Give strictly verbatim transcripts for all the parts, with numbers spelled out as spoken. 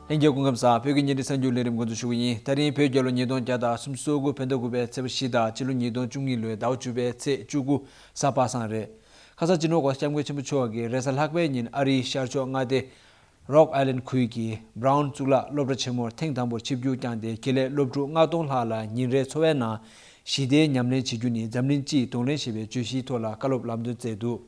ལྷན་རྒྱས་སྐུ་ཁམས་བཟང་། བོད་ཀྱི་བརྙན་འཕྲིན་གསར་འགྱུར་ལས་རིམ་འགོ་འཛུགས་ཞུ་གི་ཡིན། ད་རིང་བོད་རྒྱལ་ལོ་ཉིས་སྟོང་བརྒྱ་དང་སུམ་ཅུ་སོ་དགུ་བོད་ཟླ་དགུ་པའི་ཚེས་པ་བཞི་དང་སྤྱི་ལོ་ཉིས་སྟོང་བཅུ་གཉིས་ལོའི་ཟླ་བ་བཅུ་པའི་ཚེས་བཅུ་དགུ་གཟའ་པ་སངས་རེད། ཁ་སང་སྤྱི་ནོར་༸གོང་ས་༸སྐྱབས་མགོན་ཆེན་པོ་མཆོག་གིས་རེས་གཟའ་ལྷག་པའི་ཉིན་ཨ་རིའི་ཤར་ཕྱོགས་མངའ་སྡེ་Rock Island ཁུལ་གྱི་Brown གཙུག་ལག་སློབ་གྲྭ་ཆེན་མོར་ཐེངས་དང་པོར་ཆིབས་བསྒྱུར་བསྐྱངས་ཏེ། དགེ་ལས་སློབ་ཕྲུག་ལྔ་སྟོང་ལྷག་ལ་ཉིན་རེའི་འཚོ་བའི་ནང་ཞི་བདེའི་ཉམས་ལེན་བྱེད་རྒྱུ་ནི་འཛམ་གླིང་སྤྱིའི་གདོང་ལེན་ཞེས་པའི་བརྗོད་གཞིའི་ཐོག་ལ་བཀའ་སློབ་ལམ་སྟོན་སྩལ་འདུག།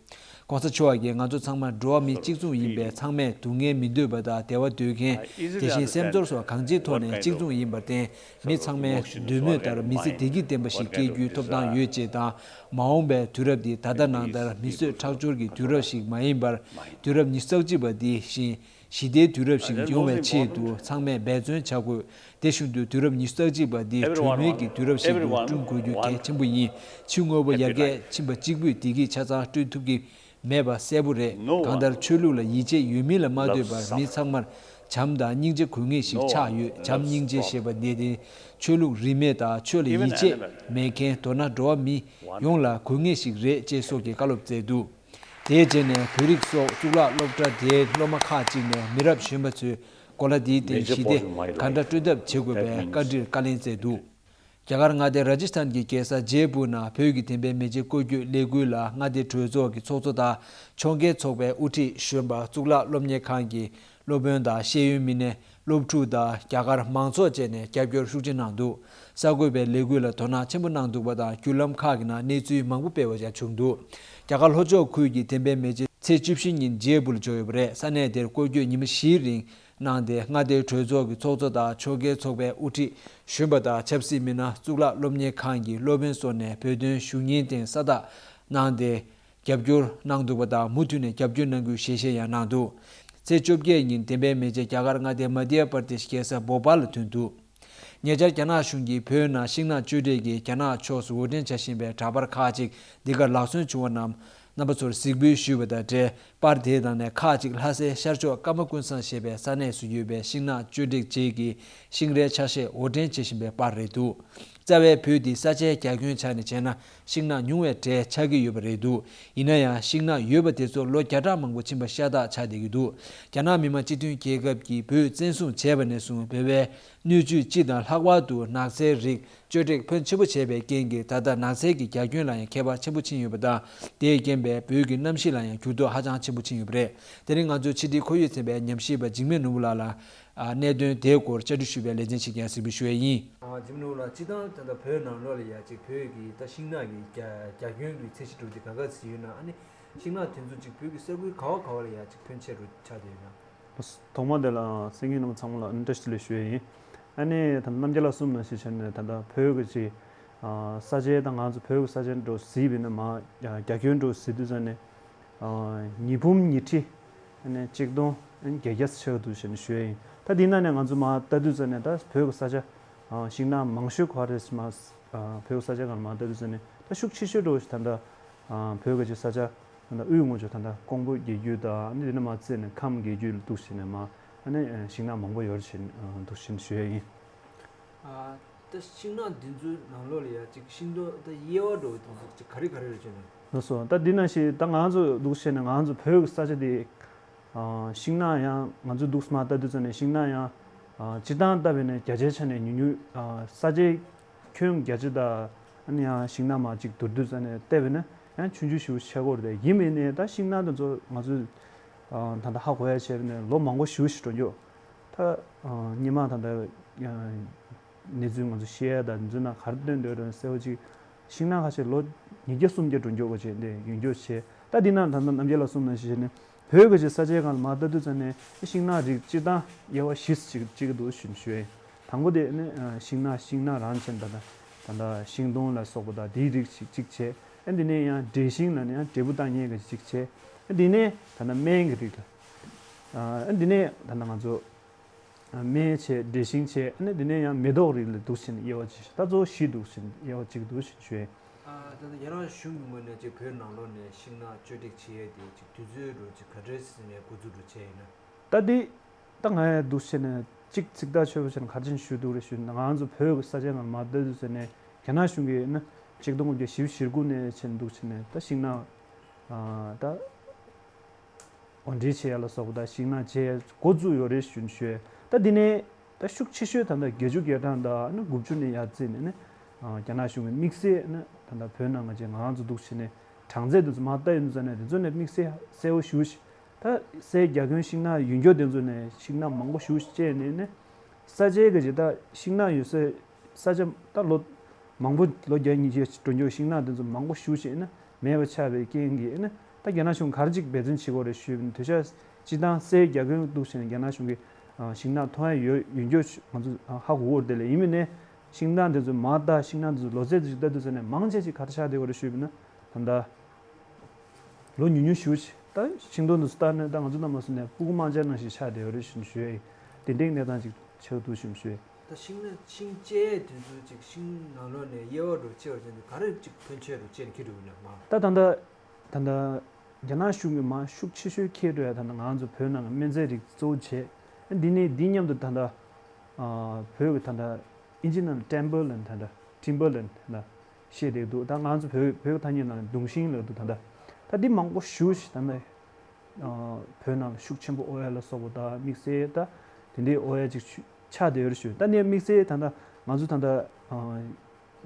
༸གོང་ས་མཆོག་གིས་ང་ཚོ་ཚང་མ་འགྲོ་བ་མི་གཅིག་མཚུངས་ཡིན་པས། ཚང་མས་སྡུག་བསྔལ་མི་འདོད་པ་དང་བདེ་བ་འདོད་མཁན། དེ་བཞིན་སེམས་ཚོར་སོགས་གང་ཅིའི་ཐོག་ནས་གཅིག་མཚུངས་ཡིན་པར་བརྟེན། མི་ཚང་མའི་འདོད་མོས་ལྟར་མི་ཚེ་བདེ་སྐྱིད་ལྡན་པ་ཞིག་སྐྱེལ་རྒྱུའི་ཐོབ་ཐང་ཡོད་ཅེས་དང་། མ་འོངས་པའི་དུས་རབས་འདི་ད་ལྟ་ནང་ལྟར་མི་གསོད་ཁྲག་སྦྱོར་གྱི་དུས་རབས་ཤིག་མ་ཡིན་པར། དུས་རབས་ཉི་ཤུ་རྩ་གཅིག་པ་འདི་བཞིན་ཞི་བདེའི་དུས་རབས་ཤིག་ཡོང་བའི་ཆེད་དུ་ཚང་མས་འབད་བརྩོན་བྱ་དགོས། དེ་བཞིན་དུ་དུས་རབས་ཉི་ཤུ་རྩ་གཅིག་པ་འདི་གྲོས་མོལ་གྱི་དུས་རབས་ཤིག་ཏུ་བསྐྲུན་དགོས་རྒྱུ་གལ་ཆེན་པོ་ཡིན། ཕྱི་དངོས་པོ་ཡར་རྒྱས་ཕྱིན་པ་གཅིག་པུས་བདེ་སྐྱིད་ཆ་ཚང་བསྐྲུན་ཐུབ་ཀྱི་མེད་པ་གསལ་པོ་རེད། གང་ལྟར་ཆོས་ལུགས་ལ་ཡིད་ཆེས་ཡོད་མིན་ལ་མ་ལྟོས་པར། མི་ཚང་མར་བྱམས་དང་སྙིང་རྗེ་དགོས་ངེས་ཤིག་ཆགས་ཡོད། བྱམས་སྙིང་རྗེ་ཞེས་པ་འདི་ནི་ཆོས་ལུགས་རིས་མེད་དང་ཆོས་ལ་ཡིད་ཆེས་མེད་མཁན། མདོར་ན་འགྲོ་བ་མི་ཡོངས་ལ་དགོས་ངེས་ཤིག་རེད་ཅེས་སོགས་ཀྱི་བཀའ་སློབ་སྩལ་འདུག། དེའི་རྗེས་ནས་བོད་རིགས་སོགས་གཙུག་ལག་སློབ་གྲྭ་དེའི་སློབ་མ་ཁག་ཅིག་ནས་མི་རབས་གཞོན་པ་ཚོས་གོ་ལ་འདིའི་སྟེང་ཞི་བདེ་གང་འདྲ་བསྐྲུན་ཐབས་བྱེད་དགོས་པའི་བཀའ་འདྲིར་བཀའ་ལན་སྩལ་འདུག། རྒྱ་གར་མངའ་སྡེ་ར་ཇི་སྟན་གྱི་རྒྱལ་ས་ཇེ་པུར་ནང་བོད་ཀྱི་བདེན་པའི་མེ་ལྕེ་བཀོད་སྐྱོད་ལས་འགུལ་ལ་མངའ་སྡེ་གྲོས་ཚོགས་ཀྱི་ཚོགས་གཙོ་དང་ཕྱོགས་འགལ་ཚོགས་པའི་དབུ་ཁྲིད་གཞོན་པ། གཙུག་ལག་སློབ་གཉེར་ཁང་གི་སློབ་དཔོན་དང་ཤེས་ཡོན་མི་སྣ། སློབ་ཕྲུག་དང་རྒྱ་གར་མང་ཚོགས་བཅས་ནས་རྒྱབ་སྐྱོར་ཤུགས་ཆེ་གནང་འདུག། གསར་འགོད་པས་ལས་འགུལ་ལ་དོ་སྣང་ཆེན་པོ་གནང་འདུག་པ་དང་། བརྒྱུད་ལམ་ཁག་གི་ནང་གནས་ཚུལ་མང་པོ་སྤེལ་བ་ཡང་བྱུང་འདུག། རྒྱ་གར་ལྷོ་ཕྱོགས་ཁུལ་གྱི་བདེན་པའི་མེ་ལྕེ་ཚེས་བཅུ་བཞི་ཉིན་ཇེ་པུར་ལ་འབྱོར་ཡོད་པ་རེད། ས་གནས་དེར་སྐོར་སྐྱོད་ཉི་མ་བཞིའི་རིང་གནང་སྟེ། མངའ་སྡེའི་གྲོས་ཚོགས་ཀྱི་ཚོགས་གཙོ་དང་ཕྱོགས་འགལ་ཚོགས་པའི་དབུ་ཁྲིད་གཞོན་པ་དང་ཆབ་སྲིད་མི་སྣ། གཙུག་ལག་སློབ་གཉེར་ཁང་གི་སློབ་དཔོན་སོགས་ནས་བོད་དོན་ཞུ་སྙན་སྟེང་ས་རྟགས་གནང་སྟེ། རྒྱབ་སྐྱོར་གནང་འདུག་པ་དང་། མུ་མཐུད་ནས་རྒྱབ་སྐྱོར་གནང་རྒྱུའི་ཞལ་བཞེས་ཡང་གནང་འདུག། ཚེས་བཅོ་བརྒྱད་ཉིན་བདེན་པའི་མེ་ལྕེ་རྒྱ་གར་མངའ་སྡེ་མ་དྷྱ་པར་དེཤ་རྒྱལ་ས་བོ་པཱལ་ལ་ཐོན་འདུག། ཉེ་ཆར་རྒྱ་ནག་གཞུང་གིས་བོད་ནང་ཤིང་ནགས་གཅོད་འབྲེག་གིས་རྒྱ་ནག་ཕྱོགས་སུ་དབོར་འདྲེན་བྱ་བཞིན་པའི་འདྲ་པར་ཁག་ཅིག་འདི་གར་ལག་སོན་བྱུང་བ་རྣམས་རྣམ་པ་ཚོར་གཟིགས་འབུལ་ཞུས་པ་དང་འབྲེལ། པར་དེའི་ནང་ནས་ཁག་ཅིག་ལྷ་སའི་ཤར་ཕྱོགས་ཀརྨ་ཀུན་བཟང་ཞེས་པའི་ས་གནས་སུ་ཡོད་པའི་ཤིང་ནགས་གཅོད་འབྲེག་བྱེད་ཀྱི་ཤིང་རའི་ཆ་ཤས་དབོར་འདྲེན་བྱེད་བཞིན་པའི་པར་རེད་འདུག། རྩ་བའི་བོད་འདི་ས་ཆའི་རྒྱ་ཁྱོན་ཆ་ནས་བྱས་ན་ཤིང་ནགས་ཉུང་བའི་གྲས་ཆགས་ཀྱི་ཡོད་པ་རེད་འདུག། ཡིན་ན་ཡང་ཤིང་ནགས་ཡོད་པ་དེ་ཚོ་ལོ་བརྒྱ་ཕྲག་མང་པོ་ཕྱིན་པ་ཤ་སྟག་ཆགས་བསྡད་ཀྱི་འདུག། རྒྱ་ནག་མི་དམངས་སྤྱི་མཐུན་རྒྱལ་ཁབ་ཀྱིས་བོད་བཙན་བཟུང་བྱས་པ་ནས་བཟུང་བོད་པའི་སྣོད་བཅུད་སྤྱི་དང་ལྷག་པར་དུ་ནགས་ཚལ་རིགས་གཅོད་འབྲེག་ཕོན་ཆེ་པོ་བྱས་པའི་རྐྱེན་གྱིས། ད་ལྟ་ནགས་ཚལ་གྱི་རྒྱ་ཁྱོན་ལ་ཡང་ཁྱད་པར་ཆེན་པོ་ཕྱིན་ཡོད་པ་དང་། དེས་རྐྱེན་པས་བོད་ཀྱི་གནམ་གཤིས་ལ་ཡང་འགྱུར་ལྡོག་ཧ་ཅང་ཆེན་པོ་ཕྱིན་ཡོད་པ་རེད། དེ་རིང་ང་ཚོའི་ཕྱི་དྲིལ་ཁོར་ཡུག་ཚན་པའི་ཉམས་ཞིབ་པ་འཇིགས་མེད་ནོར་བུ་ལགས་ལ། ཨ། གནད་དོན་དེའི་སྐོར་བཅར་འདྲི་ཞུས་པའི་ལེ་ཚན་ཞིག་ཀྱང་གཟིགས་འབུལ་ཞུ་ཡས་ཡིན། ཨ། འཇིགས་མེད་ནོར་བུ་ལགས། སྤྱིར་བཏང་ད་ལྟ་བོད་ནང་ལོགས་ལ་ཡ་གཅིག་བོད་ཀྱི་ད་ཤིང་ནགས་ཀྱི་རྒྱ་རྒྱ་ཁྱོན་གྱི་ཚད་གཞི་འདྲ་བོ་དེ་ག་ག་ཚོད་ཡོད་ན། ཨ་ནི་ཤིང་ནགས་དེ་ཚོ་གཅིག་བོད་ཀྱི་ས་ཁུལ་ག་བ་ག་བ་ལ་ཡ་གཅིག་ཕོན་ཆེ་རུ་ཆགས་བསྡད་ཡོད་ན། ཐོག་མ་དེ་ལ་གསན་མཁན་རྣམ་པ་ཚང་མ་ལ་བཀྲ་ཤིས་བདེ་ལེགས་ཞུ་ཡས་ཡིན། ཨ་ནི་ད་རྣམ་རྒྱལ་ལགས་གསུངས་ནང་བཞིན་བྱས་ནས། ད་ལྟ་བོད་ཀྱི་ཅིག་ཨ། ས་ཆའི་ད་ང་ཚོ་བོད་ཀྱི་ས་ཆ་འདྲ་བོ་གཟིགས་པ་ཡིན་ན། མར་རྒྱ་རྒྱ་ཁྱོན་འདྲ་བོ་གཟིགས་དུས་ཙ་ནས། ཨ། ཉིས་འབུམ་ཉི་ཁྲི། ཨ་ནི་གཅིག་སྟོང་བརྒྱད་བརྒྱ་ཙམ་ཆགས་འདུག་ཟེར་ནས་ཞུ་ཡས་ཡིན། ད་འདི་ནང་ནས་ང་ཚོ་མར་ལྟ་དུས་ཙ་ནས། ད་བོད་ཀྱི་ས་ཆ། ཨ། ཤིང་ནགས་མང་ཤོས་ག་བ་རེད་ཟེར་ན། ཨ། བོད་ཀྱི་ས་ཆ་སྒང་ལ་མར་ལྟ་དུས་ཙ་ནས། ད་ཤུགས་ཆེ་ཤོས་འདྲ་བོ་ཞིག་ད་ལྟ། ཨ། བོད་ཀྱི་ཅིག་ས་ཆ་ད་ལྟ་དབུས་ངོས་ཕྱོགས། ད་ལྟ་ཀོང་པོ་རྒྱལ་རྒྱུད་དང་། ཨ་ནི་དེ་ནས་མར་བརྩིས་ནས་ཁམས་རྒྱལ་རྒྱུད་ལ་འདུག་ཟེར་ནས་མར། ཨ་ནི་ཤིང་ནགས་མང་པོ་ཡོད་རེད་ཟེར་འདུག་ཟེར་ནས་ཞུ་ཡས་ཡིན། ཨ། ད་ཤིང་ནགས་འདི་ཚོའི་ནང་ལོགས་ལ་ཡ་གཅིག་ཤིང་སྡོང་ད་དབྱེ་བ་འདྲ་བོ་དེ་ཚོ་གཅིག་ག་རེ་ག་རེ་རེད་ཟེར་ན། ལགས་སོ། ད་འདི་ནང་བཞིན་ད་ང་ཚོ་འདུག་བྱས་ནས་ང་ཚོ་བོད་ཀྱི་ས་ཆ་འདི། ཨ། ཤིང་ནགས་ཡང་ང་ཚོ་འདུག་སེ་མར་ལྟ་དུས་ཙ་ནས་ཤིང་ནགས་ཡང་། ཨ། སྤྱིར་བཏང་ལྟ་བས་ན་བརྒྱ་ཆའི་ཆ་ནས་ཉུང་ཉུང་། ཨ། ས་ཆའི་ཁྱོན་བརྒྱ་ཆ་དང་། ཨ་ནི་ཡང་ཤིང་ནགས་མར་གཅིག་བསྡུར་དུས་ཙ་ནས་བལྟས་པས་ན་ཡང་ཆུང་ཆུང་ཞེ་པོ་ཆགས་ཀྱི་ཡོད་རེད། ཡིན་པས་ན་ད་ཤིང་ནགས་དེ་ཚོ་ང་ཚོས། ཨ། ད་ལྟ་ཧ་གོ་ཡ་བྱས་པས་ན་ལོ་མང་པོ་ཞེ་པོ་ཞིག་འགྲོ་རྒྱུ། ད། ཨ། སྔོན་མ་ད་ལྟ། ཨ། གནས་ཚུལ་ང་ཚོ་ཤེས་ཡ་དང་འདི་ཚོའི་ནང་ག་རེ་སྟོན་འདོད་རེད་གསལ་པོ་ཅིག། ཤིང་ནགས་ཁ་ཤས་ལོ་ཉིས་བརྒྱ་སུམ་བརྒྱ་འགྲོ་མགྱོགས་པ་བྱས་ཏེ་ཡོང་རྒྱུ་བྱས། ད་འདི་ནང་ད་ལྟ་རྣམ་རྒྱལ་ལགས་གསུངས་ནང་བཞིན་བྱས་ནས་བོད་ཀྱི་ཅིག་ས་ཆའི་སྒང་ལ་མར་ལྟ་དུས་ཙ་ནས་ཤིང་ནགས་རིགས་སྤྱིར་བཏང་དབྱེ་བ་བཞི་ཅིག་གཅིག་འདུག་ཞུ་ཞུ་ཡས། དང་པོ་དེ་ནི་ཤིང་ནགས། ཤིང་ནགས་རང་བྱས་ནས་ད་ལྟ་ད་ལྟ་ཤིང་སྡོང་ལ་སོགས་པ་དང་དེའི་རིགས་ཅིག་གཅིག་བྱས། ཨ། འདི་ནས་ཡང་འབྲས་ཤིང་ལ་ནི་ཡང་འབྲས་བུ་བཏགས་མཁན་གྱི་ཅིག་བྱས། ཨ། འདི་ནས་ད་ལྟ་སྨན་གྱི་རིགས་ལ། ཨ། འདི་ནས་ད་ལྟ་ང་ཚོ། སྨན་བྱས། འབྲས་ཤིང་བྱས། ཨ་ནི་དེ་ནས་ཡང་མེ་ཏོག་རིགས་ལ་འདུག་བྱས་ནས་དབྱེ་བ་ཕྱེ། ད་གཙོ་བོ་བཞི་འདུག་བྱས་ནས་དབྱེ་བ་གཅིག་འདུག་བྱས་ནས་ཞུ་ཡས། ཨ། ད་ལྟ་རྒྱ་ནག་གཞུང་གི་ངོས་ནས་ཅིག་བོད་ནང་ལོགས་ནས་ཤིང་ནགས་གཅོད་འབྲེག་བྱེད་ཡས་དེ་ཅིག་དུས་ཚོད་འདྲ་ཅིག་ག་འདྲ་ཟེར་ནས་འགོ་འཛུགས་འདྲ་བྱས་ཡིན་ན། ད་འདི་ད་ང་ཡང་འདུག་བྱས་ནས་ཅིག་ཚིག་ཐག་ཆོད་པོ་བྱས་ནས་ག་རེ་བྱས་ནས་ཞུ་འདུག་རེད་ཞུ་ན། ང་ཚོ་བོད་ཀྱི་ས་ཆའི་ནང་མར་ལྟ་དུས་ཙ་ནས་རྒྱ་ནག་གཞུང་གིས་ནི་གཅིག་སྟོང་དགུ་བརྒྱ་བཞི་བཅུ་ཞེ་དགུ་ནས་བྱས་ནས་འདུག་བྱས་ནས་ད་ཤིང་ནགས། ཨ། ད། དབོར་འདྲེན་བྱེད་ཡ་ལ་སོགས་པ་དང་ཤིང་ནགས་བཅད་འགོ་བཙུགས་ཡོད་རེད་ཞུ་ཞུ། ད་འདི་ནས་ད་ཤུགས་ཆེ་ཤོས་ད་ལྟ་བརྒྱད་ཅུ་གྱ་གྲངས་དང་ནི་དགུ་བཅུ་ནས་ཡར་བརྩིས་ནས་ནི་རྒྱ་ནག་གཞུང་གི་དམིགས་བསལ་ནི་ད་ལྟ་བོད་ནང་ང་ཅིག་ང་རང་ཚོ་འདུག་བྱས་ནས་གྲངས་ཚད་དེ་ཚོ་མར་བལྟ་ཡོང་དུས་ཙ་ནས་དེ་ཚོ་ནས་དམིགས་བསལ་གསལ་བོ་ཞེ་པོ་ཞིག་ད་སའི་རྒྱ་ཁྱོན་ཤིང་ནགས་ཡོད་རྒྱུ་དེ་ཚོ་ནས་ཤིང་ནགས་མང་པོ་ཞེ་པོ་ཞིག་བཅད་ནས་ནི་ས་ཆའི་གི་ཅིག་ད་ཤིང་ནགས་ཡོད་སའི་ས་ཆ་ད་ལོ་མང་པོ་ལོ་བརྒྱ་ཉིས་བརྒྱ་འགྲོ་མགྱོགས་ཤིང་ནགས་དེ་ཚོ་མང་པོ་ཞེ་པོ་ཞིག་ནི་མེད་པ་ཆགས་པའི་རྐྱེན་གྱིས་ནི་ད་རྒྱ་ནག་གཞུང་ག་རེ་ཅིག་འབད་བརྩོན་བྱེད་དགོས་རེད་ཞུས་པ་ཡིན་ན། དུས་ཆ་སྤྱིར་བཏང་སའི་རྒྱ་ཁྱོན་འདུག་བྱས་ནས་རྒྱ་ནག་གཞུང་གིས་ཨ་ཤིང་ནགས་མཐོང་ཡ་ཡོད་ཡོད་རྒྱུ་ང་ཚོ་ཧ་གོ་གི་རེད། དེ་ལས་ཡིན་མིན་ནས་ཤིང་ནགས་འདི་ཚོ་མར་ལྟ་ཤིང་ནགས་འདི་ཚོ་ལོ་ཚད་འདི་ཞིག་ལྟ་དུས་ཙ་ནས་མང་ཆེ་ཅིག་ག་རེ་ཆགས་བསྡད་ཡོད་རེད་ཞུས་པ་ཡིན་ན། ད་ལྟ་ལོ་ཉུང་ཉུང་ཞེ་པོ་ཞིག་ད་ཤིང་སྡོང་འདི་ཚོ་ལྟ་ན་ད་ང་ཚོ་རྣམ་པ་ཚོ་ནས་སྤུ་གུ་དམར་འབྱར་ནང་བཞིན་ཆགས་བསྡད་ཡོད་རེད་ཞུ་ཞུ་ཡ་ཡིན། དེ་འདྲའི་གནས་སྟངས་ཅིག་ཆགས་འདུག་ཞུ་ཞུ་ཡ་ཡིན། ད་ཤིང་ནགས་ཤིང་བཅད་དུས་ཚོད་ཅིག་ཤིང་ནང་ལོགས་ནས་དབྱེ་བ་འགྲོ་བཅད་པ་བྱས་ནས་ག་རེ་ཅིག་ཕོན་ཆེ་རུ་བཅད་ནས་འཁྱེར་འགྲོ་ཡོད་ན་མ། ད་ད་ལྟ་ད་ལྟ་རྒྱ་ནག་གཞུང་གིས་མར་ཤུགས་ཆེ་ཤོས་འཁྱེར་འགྲོ་ཡ་ད་ལྟ་ང་ཚོ་བོད་ནང་གི་སྨན་རྫས་རིགས་གཙོ་བོ་བྱས། འདི་ནས་འདི་མཉམ་དུ་ད་ལྟ་ཨ་བོད་ཀྱི་ད་ལྟ་ཨིན་ཇི་ནང་ལ་ཊིམ་བར་ལེན་ད་ལྟ་ཊིམ་བར་ལེན་ད་ལྟ་བཤད་བསྡད་འདུག་ད་ང་ཚོ་བོད་བོད་ཀྱི་ཐ་སྙད་ནང་ལ་གདུང་ཤིང་ལབ་འདུག་ད་ལྟ་ད་འདི་མང་པོ་ཞེ་པོ་ཞིག་ད་ལྟ་ཨ་བོད་ནང་ལ་ཤུགས་ཆེན་པོ་ཨོ་ཡ་ལ་སོགས་པ་དང་དམིགས་བསལ་ད་དེ་འདྲའི་ཨོ་ཡ་ཅིག་ཆགས་བསྡད་ཡོད་རེད་ཞུ། ད་ནས་དམིགས་བསལ་ད་ལྟ་ང་ཚོ་ད་ལྟ་ཨ་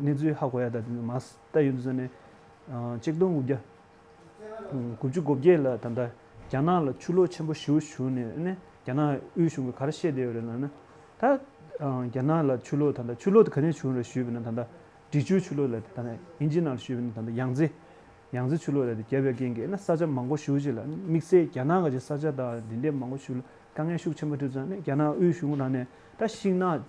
གནས་ཚུལ་ཧ་གོ་ཡ་ད་དེ་ཚོ་མར་ལྟ་ཡོང་དུས་ཙ་ནས་ཨ་གཅིག་སྟོང་དགུ་བརྒྱ་དགུ་བཅུ་གོ་བརྒྱད་ལ་ད་ལྟ་རྒྱ་ནག་ལ་ཆུ་ལོག་ཆེན་པོ་ཞེ་པོ་བྱུང་ནས་ནས་རྒྱ་ནག་དབུས་གཞུང་གིས་ག་རེ་བཤད་བསྡད་ཡོད་རེད་ལབ་ན། ད་རྒྱ་ནག་ལ་ཆུ་ལོག་ད་ལྟ་ཆུ་ལོག་དེ་ག་ནས་བྱུང་རེད་ཞུས་པ་ཡིན་ན། ད་ལྟ་འབྲི་ཆུའི་ཆུ་ལོག་ལབ་དེ་ད་ལྟ་ཨིན་ཇི་ནང་ལ་ཞུས་པ་ཡིན་ན་ད་ལྟ་ཡང་རྩེ་ཡང་རྩེ་ཆུ་ལོག་ལབ་དེ་བརྒྱབ་པའི་རྐྱེན་གྱིས་ན་ས་ཆ་མང་པོ་ཞེ་པོ་ཅིག་ལ་དམིགས་བསལ་རྒྱ་ནག་གི་ས་ཆ་དང་འདི་འདྲའི་མང་པོ་ཞིག་ལ་དཀའ་ངལ་ཤུགས་ཆེན་པོ་འཕྲད་ཙང་ནས་རྒྱ་ནག་དབུས་གཞུང་རང་ནས་ད་ཤིང་ནགས་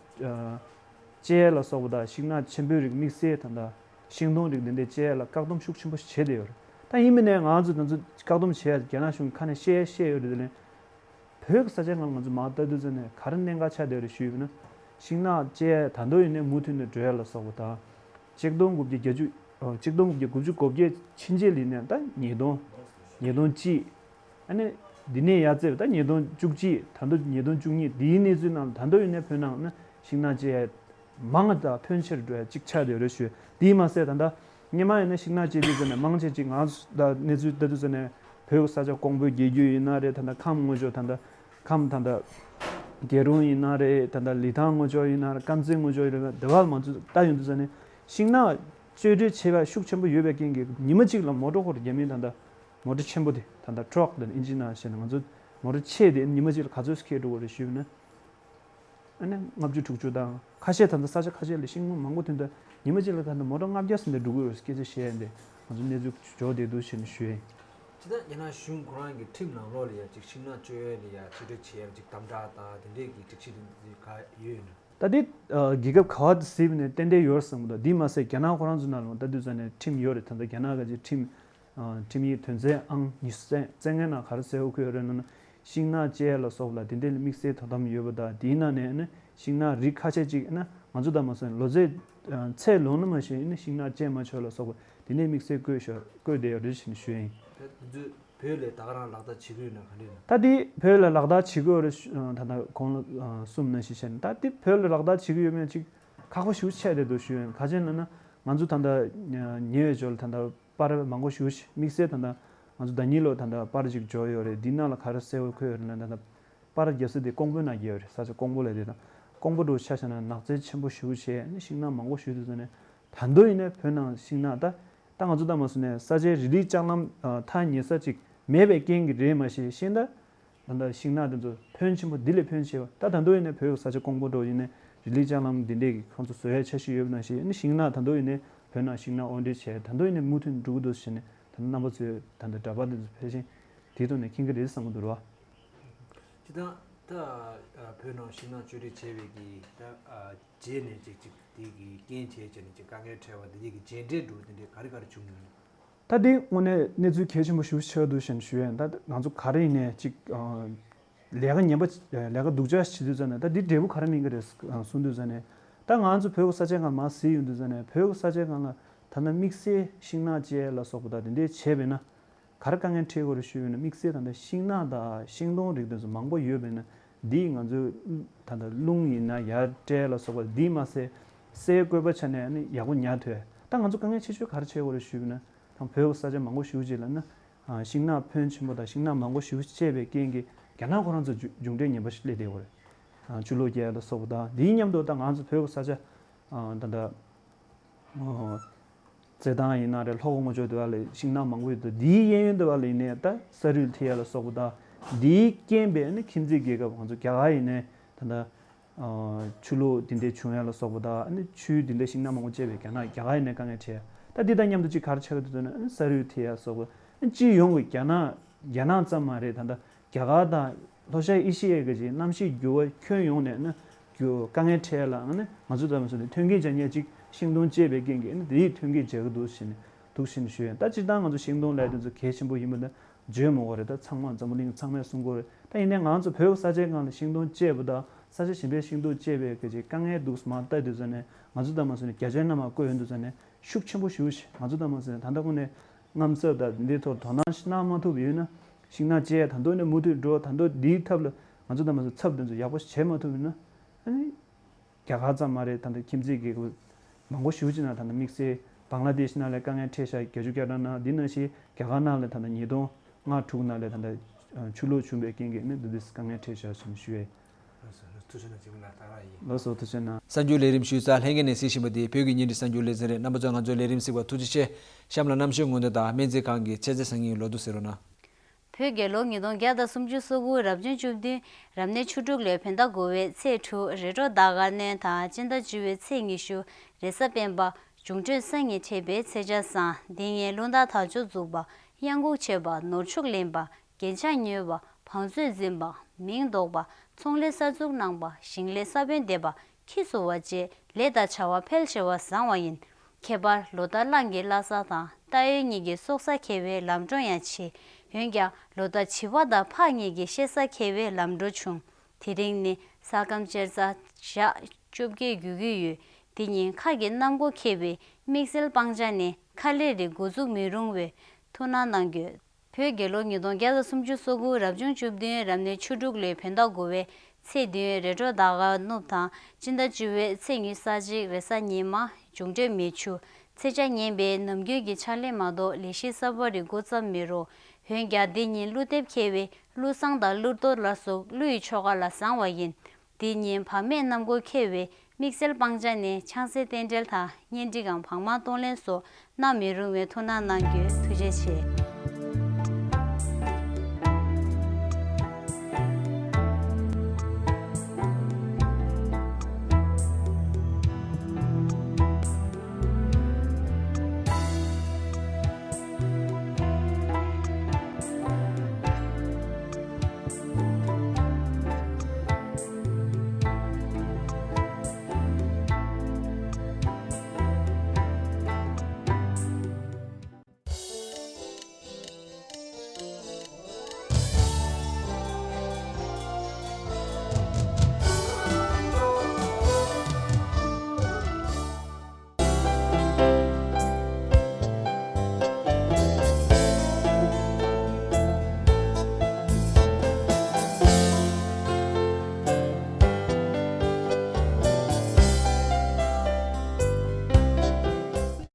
བཅད་ལ་སོགས་པ་དང་ཤིང་ནགས་ཆེན་པོའི་རིགས་དམིགས་བསལ་ད་ལྟ་ཤིང་སྡོང་རིགས་འདི་འདྲའི་བཅད་ལ་བཀག་སྡོམ་ཤུགས་ཆེན་པོ་ཞིག་བྱས་བསྡད་ཡོད་རེད། ད་ཡིན་མིན་ནས་ང་ཚོ་ད་ཚོ་བཀག་སྡོམ་བྱས་རྒྱ་ནག་གཞུང་གི་ཁ་ནས་བཤད་བཤད་ཡོད་རེད། དེ་ལས་བོད་ཀྱི་ས་ཆ་སྒང་ལ་ང་ཚོ་མར་ལྟ་དུས་ཙམ་ནས་ག་རེ་གནད་འགག་ཆགས་བསྡད་རེད་ཞུས་པ་ན། ཤིང་ནགས་བཅད་ད་དུང་ཡིན་ནའི་མུ་མཐུད་ནས་འགྲོ་ཡ་ལ་སོགས་པ་དང་། གཅིག་སྟོང་དགུ་བརྒྱ་བརྒྱད་ཅུ་ཨ་གཅིག་སྟོང་དགུ་བརྒྱ་དགུ་བཅུ་གོ་བརྒྱད་ཕྱིན་ཆད་ལ་ཡིན་ནའི་ད་ཉིས་སྟོང་ཉིས་སྟོང་གཅིག་ཨ་ནི་འདི་ནས་ཡར་བརྩིས་པ་ད་ཉིས་སྟོང་བཅུ་གཅིག་ད་དུང་ཉིས་སྟོང་བཅུ་གཉིས་འདིའི་གནས་ཚུལ་ནང་ལ་ད་དུང་ཡིན་ནའི་བོད་ནང་ན་ཤིང་ནགས་བཅད་ཡ་མང་ང་དང་ཕོན་ཆེར་འགྲོ་ཡ་གཅིག་ཆགས་བསྡད་རེད་ཞུ། དེས་མ་ཟད་ད་ལྟ་སྔོན་མ་ཡིན་ན་ཤིང་ནགས་བཅད་དུས་ཙམ་ནས་མང་ཆེ་ཅིག་ང་ཚོ་ད་གནས་ཚུལ་ལྟ་དུས་ཙམ་ནས་བོད་ཀྱི་ས་ཆ་ཀོང་པོའི་རྒྱལ་རྒྱུད་ཡིན་ན་རེད། ད་ལྟ་ཁམས་ངོས་ཕྱོགས་ད་ལྟ་ཁམས་ད་ལྟ་རྒྱལ་རོང་ཡིན་ན་རེད། ད་ལྟ་ལི་ཐང་ངོས་ཕྱོགས་ཡིན་ན་རེད། དཀར་མཛེས་ངོས་ཕྱོགས་ཡིན་ན་རེད། དེ་བར་མང་ཚོ་ལྟ་ཡོང་དུས་ཙམ་ནས་ཤིང་ནགས་གཅོད་འབྲེག་བྱེད་པ་ཤུགས་ཆེན་པོ་ཡོད་པའི་རྐྱེན་གྱིས་ཉི་མ་གཅིག་ལ་མོ་ཊ་འཁོར་རྒྱ་མི་ད་ལྟ་མོ་ཊ་ཆེན་པོ་དེ་ད་ལྟ་ཊ་རག་དང་ཨིན་ཇི་ནང་བཤད་ན་ང་ཚོ་མོ་ཊ་ཆེ་དེ་ཉི་མ་གཅིག་ལ་ག་ཚོད་ཁྱེར་འགྲོ་གི་རེད་ཞུས་ན། ཨ་ནི་ལྔ་བཅུ་དྲུག་ཅུ་དང་ཁ་ཤས་ད་ལྟ་ས་ཆ་ཁ་ཤས་ལ་ཤིང་སྡོང་མང་པོ་ཐོན་དུས་ཉི་མ་གཅིག་ལ་ད་ལྟ་མོ་ཊ་ལྔ་བརྒྱ་ཟིན་ཏེ་འགྲོ་གི་ཡོད་སྐད་ཆ་བཤད་ཡ་འདི་ང་ཚོ་གནས་ཚུལ་འབྱོར་བསྡད་འདུག་ཞེས་ནས་ཞུ་ཡ་ཡིན། ཇི་ལྟར་རྒྱ་ནག་གཞུང་ཁོ་རང་གི་ཁྲིམས་ནང་ལོགས་ལ་ཡ་ཅིག་ཤིང་ནགས་གཅོད་ཡ་ལ་ཡ་གཅོད་འབྲེག་བྱེད་ཡ་ཅིག་དམ་དྲག་དང་དེ་འདྲས་ཀྱི་སྒྲིག་གཞི་དེ་ག་ཡོད་ཡོད་ན། ད་འདི་ཨ་རྒྱལ་ཁབ་ག་བ་དེ་གཟིགས་པ་ནས་ཏན་ཏན་ཡོད་བསམ་གི་འདུག་འདི་མ་ཟད་རྒྱ་ནག་ཁོ་རང་ཚོ་ནང་ལ་ད་དུས་ཙམ་ནས་ཁྲིམས་ཡོད་རེད། ད་ལྟ་རྒྱ་ནག་གི་ཅིག་ཁྲིམས་ཨ་ཁྲིམས་ཡིག་དོན་ཚན་ཨང་ཉི་ཤུ་རྩ་ལྔའི་ནང་ག་རེ་གསལ་པོ་འཁོད་ཡོད་རེད་ལབ་ན། ཤིང་ནགས་བཅད་ཡ་ལ་སོགས་ལ་དེ་འདྲའི་དམིགས་བསལ་དོ་དམ་ཡོད་པ་དང་། དེའི་ནང་ནས་ནི་ཤིང་ནགས་རིགས་ཁ་ཤས་ཅིག་ན་ང་ཚོ་ད་མ་སོང་ལོ་ཚད་ཨ་ཚད་ལོངས་ན་མ་ཤེས་ནི་ཤིང་ནགས་བཅད་མ་ཆོག་ལ་སོགས་པ་དེ་འདྲའི་དམིགས་བསལ་བཀོད་ཤོག་བཀོད་བསྡད་ཡོད་རེད་ཞེས་ཞུ་ཡ་ཡིན། ད་དེ་ཚོ་བོད་ལ་ད་ག་རང་ལག་བསྟར་བྱེད་ཀྱི་ཡོད་ན་ག་འདྲ་ཡིན་ན། ད་དེ་བོད་ལ་ལག་བསྟར་བྱེད་ཀྱི་ཡོད་རེད་ཞུ། ད་ལྟ་གོང་ལ་གསུངས་ནང་བཞིན་བྱས་ན་ད་དེ་བོད་ལ་ལག་བསྟར་བྱེད་ཀྱི་ཡོད་མེད་ཅིག་ཁག་པོ་ཞེ་པོ་ཆགས་བསྡད་འདུག་ཞུ་ཡ་ཡིན། ག་ཅི་ཡིན་ལབ་ན་ང་ཚོ་ད་ལྟ་ཉེ་བའི་ཆར་ལ་ད་ལྟ་པར་མང་པོ་ཞེ་པོ་ཞིག་དམིགས་བསལ་ད་ལྟ་ང་ཚོ་ཟླ་ཉིན་ལོ་ད་ལྟ་པར་ཅིག་འབྱོར་ཡོད་རེད། འདི་ནང་ལ་ག་རེ་གསལ་པོ་འཁོད་ཡོད་རེད་ན། ད་ལྟ་པར་རྒྱག་ས་དེ་ཀོང་པོའི་ནང་རྒྱག་ཡོད་རེད། ས་ཆ་ཀོང་པོ་ལ་དེ་དང་ཀོང་པོ་འགྲོ་ཆ་བཞག་ན་ནགས་ཚལ་ཆེན་པོ་ཞེ་པོ་བྱས་ནས་ཤིང་ནགས་མང་པོ་ཞེ་པོ་དེ་ཚོ་ནས་ད་དུང་ཡིན་ནའི་བོད་ནང་ཤིང་ནགས་ད་ད་ང་ཚོ་ད་མ་སོང་ནས་ས་ཆའི་རི་ལི་ལྕང་ལམ་ཐག་ཉེ་ས་ཅིག་མེད་པའི་རྐྱེན་གྱིས་རེད་མ་ཤེས་ཤིང་ད། ད་ལྟ་ཤིང་ནགས་དེ་ཚོ་ཕོན་ཆེན་པོ་འདི་ལས་ཕོན་ཆེ་བ་ད་ད་དུང་ཡིན་ནའི་བོད་ཀྱི་ས་ཆ་ཀོང་པོ་འདྲ་ཡིན་ནའི་རི་ལི་ལྕང་ལམ་འདི་འདྲས་ཀྱི་ཁོང་ཚོ་བཟོ་ཡ་འཆར་གཞི་ཡོད་པ་ནང་བཞིན་ནི་ཤིང་ནགས་ད་དུང་ཡིན་ནའི་བོད་ནང་ཤིང་ནགས་དབོར་འདྲེན་བྱས་ད་དུང་ཡིན་ནའི་མུ་མཐུད་འགྲོ་གི་འདུག་ཟེར་ནས་ད་ལྟ་རྣམ་པ་ཚོས་ད་ལྟ་འདྲ་པར་དེ་ཚོ་ཕལ་ཆེར་དེའི་ཐོག་ནས་མཁྱེན་གྱི་རེད་བསམ་གྱི་འདུག་ར། ཅི་ད་ད་བོད་ནང་ཤིང་ནགས་གཅོད་འབྲེག་བྱས་པའི་གི་ད་རྗེས་ནས་ཅིག་ཅིག་དེ་གི་རྐྱེན་བྱས་བྱས་ནས་ཅིག་དཀའ་ངལ་འཕྲད་པ་དེ་འདྲས་ཀྱི་རྗེས་འབྲས་འགྲོ་དེ་འདྲས་ག་རེ་ག་རེ་བྱུང་ཡོད་ན། ད་འདི་དངོས་གནས་གནས་ཚུལ་གལ་ཆེན་པོ་ཞེ་པོ་ཆགས་འདུག་ཞེས་ཞུ་ཡ་ཡིན། ད་ང་ཚོ་ག་རེ་ཡིན་ནའི་ཅིག་ཨ་ལས་ཀ་ངན་པ་ལས་ཀ་སྡུག་ཅག་བྱེད་དུས་ཙ་ནས་ད་འདི་འབྲས་བུ་ག་རེ་སྨིན་གི་རེད་གསུང་དུས་ཙ་ནས། ད་ང་ཚོ་བོད་ཀྱི་ས་ཆའི་སྒང་མར་གཟིགས་ཡོང་དུས་ཙ་ནས་བོད་ཀྱི་ས་ཆའི་སྒང་ལ་ད་ལྟ་དམིགས་བསལ་ཤིང་ནགས་བཅད་ལ་སོགས་པ་ད་དེ་འདྲས་བྱས་པས་ན་ག་རེ་དཀའ་ངལ་འཕྲད་ཀྱི་རེད་ཞུས་པས་ན། དམིགས་བསལ་ད་ལྟ་ཤིང་ནགས་དང་ཤིང་སྡོང་རིགས་དེ་ཚོ་མང་པོ་ཡོད་པས་ན་འདིས་ང་ཚོའི་ད་ལྟ་རླུང་ཡིན་ན་ཡར་སྤྲད་ལ་སོགས་པ་འདིས་མ་ཟད་སའི་བཀོད་པ་ཆ་ནས་ནི་ཡག་པོ་ཉར་ཐུབ། ད་ང་ཚོ་དཀའ་ངལ་ཆེ་ཤོས་ག་རེ་འཕྲད་ཀྱི་རེད་ཞུས་པས་ན། དང་བོད་ཀྱི་ས་ཆ་མང་པོ་ཞེ་པོ་ཅིག་ལ་ནི་ཨ་ཤིང་ནགས་ཕོན་ཆེན་པོ་དང་ཤིང་ནགས་མང་པོ་ཞེ་པོ་ཅིག་བཅད་པའི་རྐྱེན་གྱིས་རྒྱ་ནག་ཁོ་རང་ཚོ་མཇུག་མཇུག་འབྲས་ངན་པ་ཞིག་སླེབས་བསྡད་ཡོད་རེད། ཆུ་ལོག་རྒྱག་ཡ་ལ་སོགས་པ་དང་། དེའི་མཉམ་དུ་ད་ང་ཚོ་བོད་ཀྱི་ས་ཆ་ད་ལྟ་རྩེད་ཐང་ཡིན་ན་རེད། ལྷོ་ཁ་ངོས་ཕྱོགས་དེ་བ་ལ་ཤིང་ནགས་མང་པོ་ཡོད་དུས། དེའི་གཡས་གཡོན་དེ་བ་ལ་ཡིན་ནའི་ད་ས་རུད་ཐེ་ཡ་ལ་སོགས་པ་དང་། དེའི་རྐྱེན་པས་ནི་ཁྱིམ་མཚེས་རྒྱལ་ཁབ་ང་ཚོ་རྒྱ་གར་ཡིན་ནའི་ད་ལྟ་ཆུ་ལོག་དེ་འདྲའི་བྱུང་ཡ་ལ་སོགས་པ་དང་། ཨ་ནི་ཆུའི་དེ་འདྲའི་ཤིང་ནགས་མང་པོ་བཅད་པས་རྒྱ་ནག་རྒྱ་གར་ཡིན་ནའི་དཀའ་ངལ་འཕྲད་ཡ། ད་འདི་དང་མཉམ་དུ་གཅིག་ག་རེ་ཆགས་ཀྱི་འདུག་ཟེར་ན། ཨ་ནི་ས་རུད་ཐེ་ཡ་སོགས་པ། ཨ་ནི་སྤྱི་ཡོངས་ཀྱི་རྒྱ་ནག་རྒྱ་ནག་ཙམ་མ་རེད། ད་ལྟ་རྒྱ་གར་དང་ལྷོ་ཤར་ཨེ་ཤི་ཡའི་གི་ཅིག་གནམ་གཤིས་འགྱུར་བ་ཁྱོན་ཡོངས་ནས་ནི་འགྱུར་དཀའ་ངལ་འཕྲད་ལ། ཨ་ནི་ང་ཚོ་ད་མ་སོང་ནས་མཐུན་རྐྱེན་སྦྱར་མཁན་ཅིག་ཤིང་སྡོང་བཅད་པའི་རྐྱེན་གྱིས་ནི་དེ་ཡིས་མཐུན་རྐྱེན་སྦྱར་གི་འདུག་ཟེར་ནས་འདུག་ཟེར་ནས་ཞུ་ཡ། ད་སྤྱིར་བཏང་ང་ཚོ་ཤིང་སྡོང་ལས་དེ་ཚོ་གལ་ཆེན་པོ་ཡིན་པ་འདི་བརྗོད་མི་དགོས་རེད། ད་ཚང་མ་འཛམ་བུ་གླིང་ཚང་མས་གསུང་གི་ཡོད་རེད། ད་ཡིན་ནའི་ང་ཚོ་བོད་ས་ཆའི་སྒང་ལ་ཤིང་སྡོང་བཅད་པ་དང་ས་ཆ་གཞན་པའི་ཤིང་སྡོང་བཅད་པའི་གི་ཅིག་དཀའ་ངལ་འདུག་མ་ལྟ་དུས་ཙ་ནས། ང་ཚོ་ད་མ་སོང་ནས་བརྒྱ་ཆའི་ནང་མ་བཀོད་ཡོང་དུས་ཙ་ནས་ཤུགས་ཆེན་པོ་ཞེ་པོ་ཞིག་ང་ཚོ་ད་མ་སོང་ནས་ད་ལྟ་ཁོ་ནས་དངངས་འཚབ་དང་འདིའི་ཐོག་དོ་སྣང་གནང་མ་ཐུབ་ཡོད་ན། ཤིང་ནགས་བཅད་ད་དུང་ནས་མུ་མཐུད་འགྲོ། ད་དུང་འདིའི་ཐབས་ལ་ང་ཚོ་ད་མ་སོང་ཚབ་དེ་ཚོ་ཡག་པོ་ཞིག་བྱེད་མ་ཐུབ་ཡོད་ན། ཨ་ནི་རྒྱ་གར་ཙམ་མ་རེད། ད་ལྟ་ཁྱིམ་མཚེས་རྒྱལ་ཁབ་མང་པོ་ཞེ་པོ་ཅིག་ནང་ད་ལྟ་དམིགས་བསལ་བང་ལ་དེཤ་ནང་ལ་དཀའ་ངལ་འཕྲད་ཤག་བརྒྱད་ཅུ་གྱ་གྲངས་ནང་། འདི་ནང་བཞིན་རྒྱ་གར་ནང་ལ་ད་ལྟ་ཉིས་སྟོང་ལྔ་དྲུག་ནང་ལ་ད་ལྟ་ཆུ་ལོག་བྱུང་བའི་རྐྱེན་གྱིས་ནི་འདི་འདྲའི་དཀའ་ངལ་འཕྲད་ཤག་ཞེས་ཞུ་ཡས། ལགས་སོ། ཐུགས་རྗེ་གནང་། གཅིག་པུ་ན་ད་ར་ཡིན། ལགས་སོ། ཐུགས་རྗེ་གནང་། གསར་འགྱུར་ལས་རིམ་ཞུས་ཚར། ལྷན་རྒྱས་ནས་གཟིགས་བཞིན་པ་དེ་བོད་ཀྱི་བརྙན་འཕྲིན་གསར་འགྱུར་ལེ་ཚན་རེད། རྣམ་པ་ཚོས་ང་ཚོའི་ལས་རིམ་གཟིགས་པར་ཐུགས་རྗེ་ཆེ། གཤམ་ལ་རྣམ་དཔྱོད་སྔོན་བརྡ་དང་སྨན་རྩིས་ཁང་གི་ཚེ་བརྩེ་བཟང་ངན་ལོ་ཐོ་གཟིགས་རོགས་གནང་། བོད་རྒྱལ་ལོ་ཉིས་སྟོང་བརྒྱ་དང་སུམ་ཅུ་སོ་དགུ་རབ་བྱུང་བཅུ་བདུན་རབ་གནས་ཆུ་འབྲུག་ལོའི་བོད་ཟླ་དགུ་བའི་ཚེས་དྲུག་རེས་འགྲོགས་ཟླ་སྐར་སྣོན་དང་སྤྱི་ཟླ་བཅུ་བའི་ཚེས་ཉི་ཤུ་རེས་གཟའ་སྤེན་པ། འབྱུང་འཕྲོད་སང་ཉིན་འཕྲད་པའི་ཚེས་ཆ་བཟང་། འདི་ཉིན་རླུང་རྟ་དར་ལྕོག་འཛུགས་པ། གཡང་འགུགས་ཆེ་བ། ནོར་ཕྱུགས་ལེན་པ། རྒྱན་ཆ་ཉོས་པ། བང་མཛོད་འཛིན་པ། མིང་འདོགས་པ། ཚོང་ལས་གསར་འཛུགས་གནང་བ། ཞིང་ལས་ས་བོན་འདེབས་པ། ཁྱི་གསོ་བ་བཅས་ལས་དང་བྱ་བ་འཕེལ་ཆེ་བ་བཟང་བ་ཡིན། ཁྱད་པར་ལོ་ཟླ་གླང་གི་བླ་གཟའ་དང་རྟ་དབྱེ་གཉིས་ཀྱི་སྲོག་གཟའ་འཁེལ་བའི་ལམ་འགྲོ་ཡང་ཆེ། འོན་ཀྱང་ལོ་ཟླ་བྱི་བ་དང་ཕག་གཉིས་ཀྱི་གཤེད་གཟའ་འཁེལ་བའི་ལམ་འགྲོ་ཆུང་། དེ་རིང་ནི་ས་ཁམས་གཅེར་གཟའ་ཞག་བཅོ་བརྒྱད་རྒྱུག་གི་ཡོད། འདི་ཉིན་ཁ་གི་གནམ་སྒོ་འཁེལ་བས་དམིགས་བསལ་སྤང་བྱ་ནི་ཁ་ལས་རིགས་འགོ་འཛུགས་མི་རུང་བས་ཐུགས་སྣང་གནང་རྒྱུ། བོད་རྒྱལ་ལོ་ཉིས་སྟོང་བརྒྱ་དང་སུམ་ཅུ་སོ་དགུ་རབ་བྱུང་བཅུ་བདུན་རབ་གནས་ཆུ་འབྲུག་ལོའི་བོད་ཟླ་དགུ་བའི་ཚེས་བདུན་རེས་འགྲོགས་ཟླ་སྐར་ནུབ་དང་སྤྱི་ཟླ་བཅུ་བའི་ཚེས་ཉི་ཤུ་རྩ་གཅིག་རེས་གཟའ་ཉི་མ། འབྱུང་འཕྲོད་མེ་ཆུ། ཚེས་ཆ་ངན་པས་ནམ་རྒྱུན་གྱི་ཕྱག་ལས་མ་གཏོགས་ལས་གཞི་གསར་པ་རིགས་འགོ་བརྩམ་མི་རུང་། འོན་ཀྱང་འདི་ཉིན་ཀླུ་འདེབས་འཁེལ་བས་ཀླུ་བཟང་དང་ཀླུ་གཏོར་ལ་སོགས་ཀླུ་ཡི་ཆོ་ག་ལ་བཟང་བ་ཡིན། འདི་ཉིན་བག་མེད་གནམ་སྒོ་འཁེལ་བས་དམིགས་བསལ་སྤང་བྱ་ནི་ཆང་སའི་རྟེན་འབྲེལ་དང་གཉེན་སྒྲིག་གམ་བག་མ་གཏོང་ལེན་སོགས་གནང་མི་རུང་བས་ཐུགས་སྣང་གནང་རྒྱུ། ཐུགས་རྗེ་ཆེ།